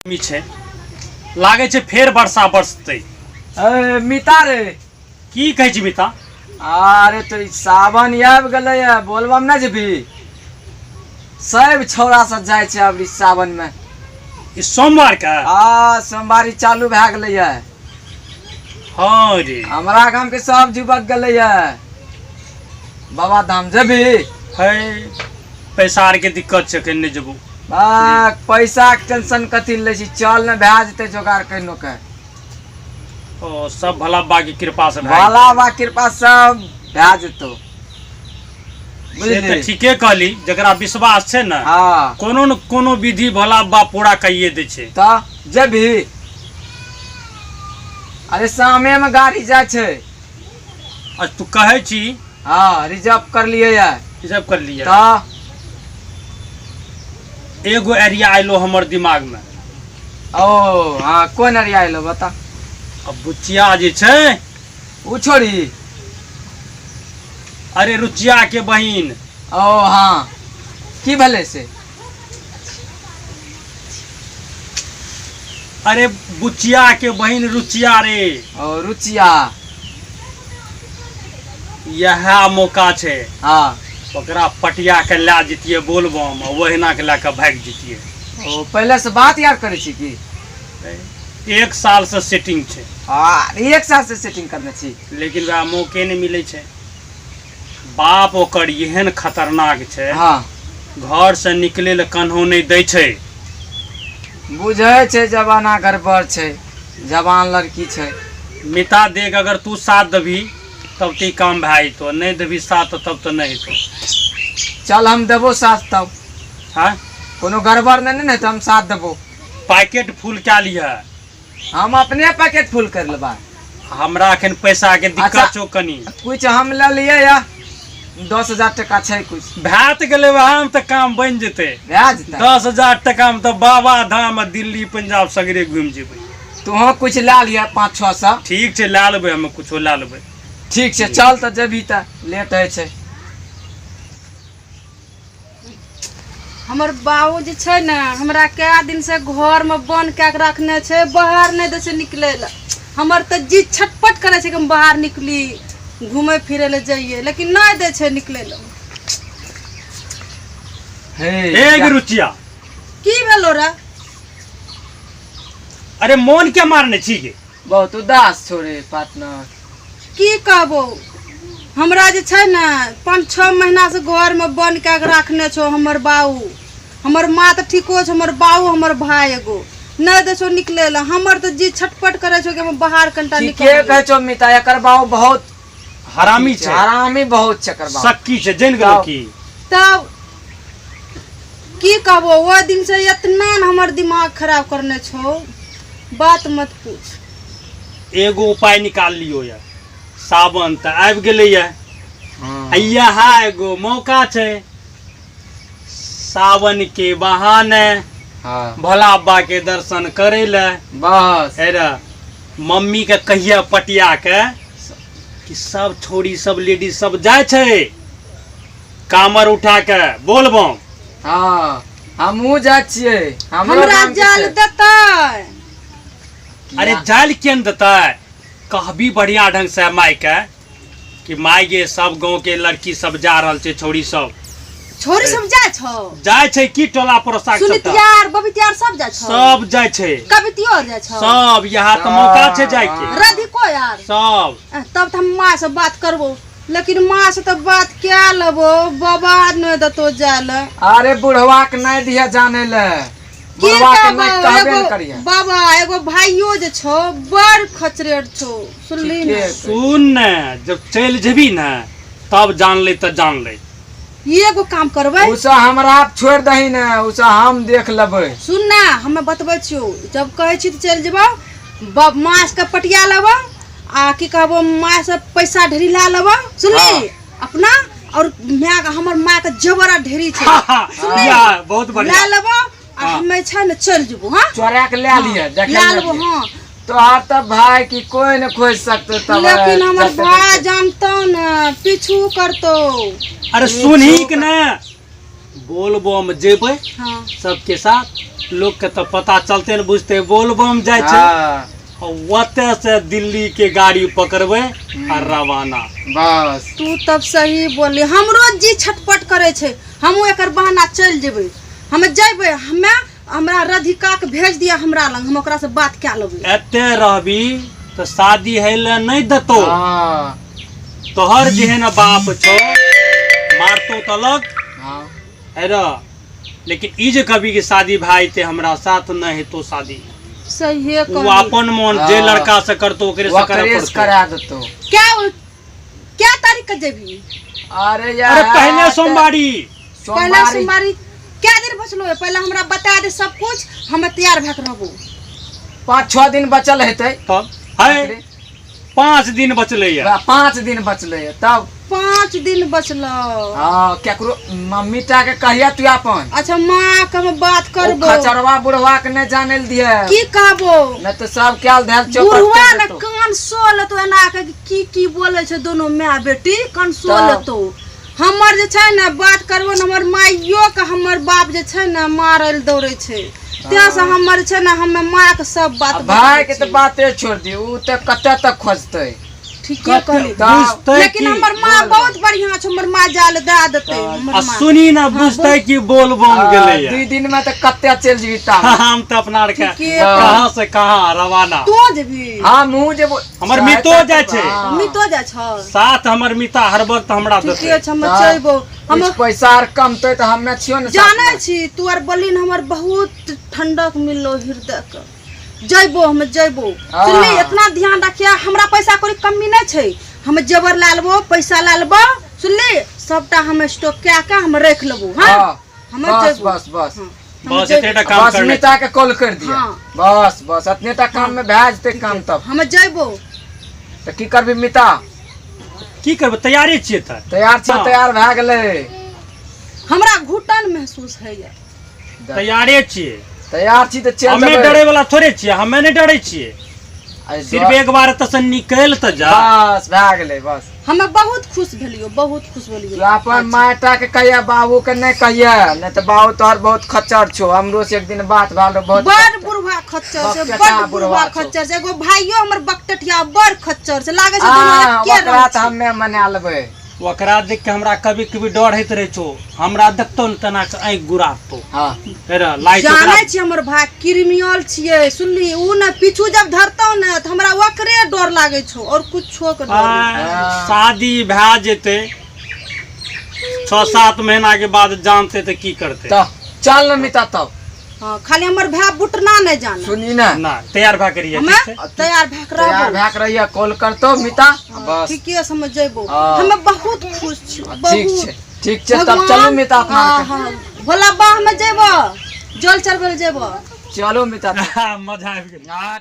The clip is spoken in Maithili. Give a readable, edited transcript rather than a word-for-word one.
गर्मी छै, लागै छै फेर वर्षा बरसतै। ए मिता रे, की कहै छी मिता? अरे तो ई सावन आबि गेलै है, बोलबम नहि जेबही? सब छौड़ा सब जाइ छै अब ई सावन में। ई सोमवार के आ सोमवारी चालू भए गेलै है। हाँ रे, हमरा गाम के सब युवक गेलै है बाबा धाम। जेबही? है, पैसा आर के दिक्कत छै, कहीं नहि जेबो। बा, पैसा के टेंशन कथी लै छी, चल ने, भए जेतै जोगाड़ कहिनो के। ओ सब भला बा के कृपा से भए भोला बाबा कृपा सब भए जेतौ। से तऽ बुझली? ठीके कहली, जकरा विश्वास छै ने, कोनो न कोनो विधि भोला बाबा पूरा कहिए दै छै। तऽ जेबही? अरे शामे में गाड़ी जाइ छै। आ तू कहै छी? हाँ, रिजर्व कर लिए है। रिजर्व कर लिया? तऽ एगो एरिया आइलो हमर दिमाग में। ओ हाँ, कोन एरिया आइलो, बता। अब बुचिया जे छै। उ छोड़ी? अरे रुचिया के बहिन। ओ हाँ, की भेलै से? अरे बुचिया के बहिन रुचिया रे। ओ रुचिया। इएह मौका छै। ओकरा पटिया के लए जैतियै बोलबम आ ओहिना के लए कऽ भागि जैतियै। ओ पहले से बात यार करै छी की? एक साल से सेटिंग छै। हाँ, एक साल से सेटिंग करने छी? लेकिन वएह मौके नहि मिलै छै। बाप ओकर एहन खतरनाक छै, घर से निकले लए कन्हो नहि दै छै। बुझै छै जमाना गड़बड़ छै, जवान लड़की छै। मिता देख, अगर तू साथ देबही तब तऽ ई काम भए जेतौ, नहि देबही साथ तब तऽ नहि हेतौ। चल, हम देबो साथ तब। हाँ। कोनो गड़बड़ नहि ने तऽ हम साथ देबो। पैकेट फुल कए लिहऽ। हम अपने पैकेट फुल कर लेबा। हमरा एखन पैसा के दिक्कत छौ कनी। कुछ हम ले लिए या 10,000 टका छै कुछ। भए तऽ गेलै, वएह तऽ काम बनि जेतै। भए जेतै। 10,000 टका मे तऽ बाबा धाम आ दिल्ली पंजाब सगरे घुमि जेबै। तोहूँ कुछ लए लिअ 500-600। ठीक छै, लए लेबै, हम कुछो लए लेबै। ठीक छै, चल तऽ जेबही तऽ लेट होइ छै। हमर बाबू जे छै ने, हमरा कए दिनसँ घरमे बन्द कए कऽ रखने छै, बाहर नहि दै छै निकलै लए। हमर तऽ जी छटपट करै छै कि हम बाहर निकली, घूमै फिरै लए जइयै, लेकिन नहि दै छै निकलै लए। हे। हे रुचिया। की भेलो रे? अरे मोन के मारने छी गे? बहुत उदास छौ रे पार्टनर। की कहबो, हमरा जे छै ने 5-6 महीनासँ घरमे बन्द कए कऽ राखने छौ हमर बाबू। हमर माँ तऽ ठीको छै, हमर बाबू, हमर भाय एगो नहि दै छौ निकलै लए। हमर तऽ जी छटपट करै छौ कि हम बाहर कनिटा ठीके निकल। कहै छौ मिता, एकर बाबू बहुत हरामी छै। हरामी बहुत छै एकर बाबू। सक्की छै, जानि गेलो की? तब की कहबो, ओहि दिनसँ इतना ने हमर दिमाग खराब करने छौ, बात मत पूछ। एगो उपाय निकाल लियो ये। सावन तऽ आबि गेलैया आ इएह एगो मौका छै सावन के बहाने भोला बाबा के दर्शन करे ले। बस। हे रे, मम्मी के कहिया पटिया के कि सब छोरी सब लेडीज सब जाइ छै कामर उठा के बोलबम। हाँ, हमहूँ जाइ छियै, हमरो हमरा गाम के जाल छै। देतै? अरे जाल किया ने देतै? कहबी बढ़िया ढंग से माय के कि माय गे, सब गांव के लड़की सब जा रहल छै, छौड़ी सब। छोरी सब जाइ छौ? जाइ छै की, टोला पड़ोसा के सबटा। सुनितियार बबितियार सब जाइ छौ? सब जाइ छै। कवितियो आर जाइ छौ? सब। यहाँ तऽ मौका छै जाय के। राधिको यार? सब। तब तऽ हम माँ से बात करबो, लेकिन माँ से तऽ बात क्या लेबो, बाबा नहि देतो जाय लए। अरे बुढ़वा के नहीं दिया जाने ले। की बुढ़वा के नहीं कहबो, कहबे एगो न करिए। बाबा, एगो भाइयो जे छौ बड़ खचरेर छौ, सुनली ठीके ने? कहै। सुन ने, जब चलि जेबही ने तब जान ले, तऽ जान ले। एगो काम करबै। उसे हमरा आप छोड़ दही ने, उसे हम देख लेबै। सुन ने, हमे बतबै छियौ, जब कहै छी तऽ चलि जेबौ, माँ के पटिया लेबौ आ की कहबो, माँ से पैसा ढेरी ला लेबो, सुनली? अपना और माय के, हमर माय के जबर आ ढेरी छै, सुनली? या बहुत बढ़िया। ला लेबो आ हमे छै ने चलि जेबो। हाँ। चोरा के ले लिये देखे। ला लेबो, हाँ। तोहार तऽ भाई की कोई न खोज सकतो तब। लेकिन हमर जते भाय जानतो ने, पीछू करतो। अरे सुनही के ने। बोलबम जेबै हाँ सबके साथ लोग के तऽ पता चलते ने बुझते बोलबम जाइ छै हाँ, आ ओतऽ से दिल्ली के गाड़ी पकड़बै आ रवाना बस तू तब सही बोलली हमरो जी छटपट करै छै हमहूँ एकर बहाना चलि जेबै हम जेबै हमे हमरा राधिका के भेज दिया हमरा लग हम ओकरा से बात कए लेबै एते रहबी तऽ शादी है ले नहि देतौ हाँ तोहर जेहन बाप छौ मारतौ तऽ अलग हाँ है र लेकिन ई जे कभी कि शादी भए जेतै हमरा साथ नहि हेतौ शादी सहिए ओ कहली अपन मोन जे हाँ। लड़का से करतौ ओकरे से करऽ ओकरे से पड़तौ करा देतौ क्या क्या तारीख के जेबही अरे यार अरे पहले सोमवारी पहला सोमवारी सोमवारी क्या दिन बचलो है पहले हमरा बता दे सब कुछ हम तैयार भए के रहबो 5-6 दिन बचल हेतै तब है 5 दिन बचलै या 5 दिन बचलै है तब 5 दिन बचलो हाँ केकरो मम्मी टा के कहिया तू अपन अच्छा माँ के हम बात ओ करबो खचरवा बुढ़वा के नहीं जाने दिए की कहबो नहीं तो सब क्याल धैल चौपट बुढ़वा कर ने देतौ। कान सो लेतो एना के की की बोले छै दोनों माय बेटी कान सो तब। लेतो हमर जे छै ने बात करबो ने हमर माइयो के हमर बाप जे छै ने मारै लए दौड़ै छै तें से हमर छै ने हमे माँ के सब बात आ भाई के बतबै तो छियै। बाते छोड़ दी ऊ तो कते तक खोजतै ठीके कहली बुझतै लेकिन की हमर माँ बहुत बढ़िया छै हमर माँ जाल दए देतै हमर आ माँ सुनी ना बुझतै कि बोलबम गेलै या 2 दिन में तो कते चलि जेबी ता हम तऽ अपना आरके ठीके कहाँ से कहाँ रवाना तू जेबही हाँ मुँह जेबो हमर मितो जाइ छै। मितो जाइ छ साथ हमर मिता हर वक्त हमरा ठीके देतै छै हम चलबो हम कुछ पैसा आर कमतै तऽ हमे छियो ने साथ जानै में। छी तू आर बोलली ने हमर बहुत ठंडक मिललो हृदय के जैबो हम जैबो हाँ। सुनली इतना ध्यान रखिया हमरा पैसा कोई कमी नहीं छै हम जेवर ला लेबो पैसा ला लेबो सुनली सबटा हम स्टॉक कए के हम रख लेबो हाँ हाँ, हम बस जैबो बस बस हाँ, हम बस जैबो। एतेटा काम बस करने मिता के कॉल कर दिया हाँ। बस बस इतने टा काम में भए जेतै काम तब हम जैबो तऽ की करबी मिता की करबै तैयारे छियै तऽ तैयार छी हाँ। तैयार भए गेलै हमरा घुटन महसूस होइया तैयारे छियै तैयार छी तऽ चलि हमे जेबै डरे वाला थोड़े छियै हमे नहि डरे छियै अरे सिर्फ एक बार एतऽ से निकलि तऽ जा बस भए गेलै बस हमे बहुत खुश भेलियो बहुत खुश भेलियो तू अपन मायटा के कहिया बाबू के नहीं कहिया नहीं तो बाबू तोहर बहुत खच्चर छो हमरो से एक दिन बात भेल रहो बहुत बड़ बुढ़वा खच्चर छै बकटेटा बड़ बुढ़वा बुढ़वा छौ। खच्चर छै एगो भाइयो हमर बकटठिया बड़ खच्चर छै लागै छै दुनू आ, एके ओकरा रंग तऽ छै हमे मना लेबै ओकरा देख के हमरा कभी कभी डर होइत रहै छौ हमरा देखतौ ने तेना के आँखि गुराबतौ हाँ हेर लाइट ओकरा जानै छी हमर भाय क्रिमिनल छियै सुनली उ ने पीछू जब धरतौ ने तऽ हमरा ओकरे डर लागै छौ और कुछो के डर नहि। आ, शादी भए जेतै 6-7 महीना के बाद जानते तऽ की करतै तऽ चल न मिता तब हाँ खाली हमर भाय बुटना नहीं जाने सुनी ना ना तैयार भए के रहिए हमे ठीक छै तैयार भए के तैयार रहबो भए के रहिए कॉल करतो मिता बस ठीके समझ जेबो हाँ। हमे बहुत खुश छी ठीक बहुत छै ठीक छै तब चलू मिता अपना हाँ आरके। हाँ भोला बा हमे जेबो जल चढ़बै लए जेबो चलू मिता मजा आबि गेल हाँ।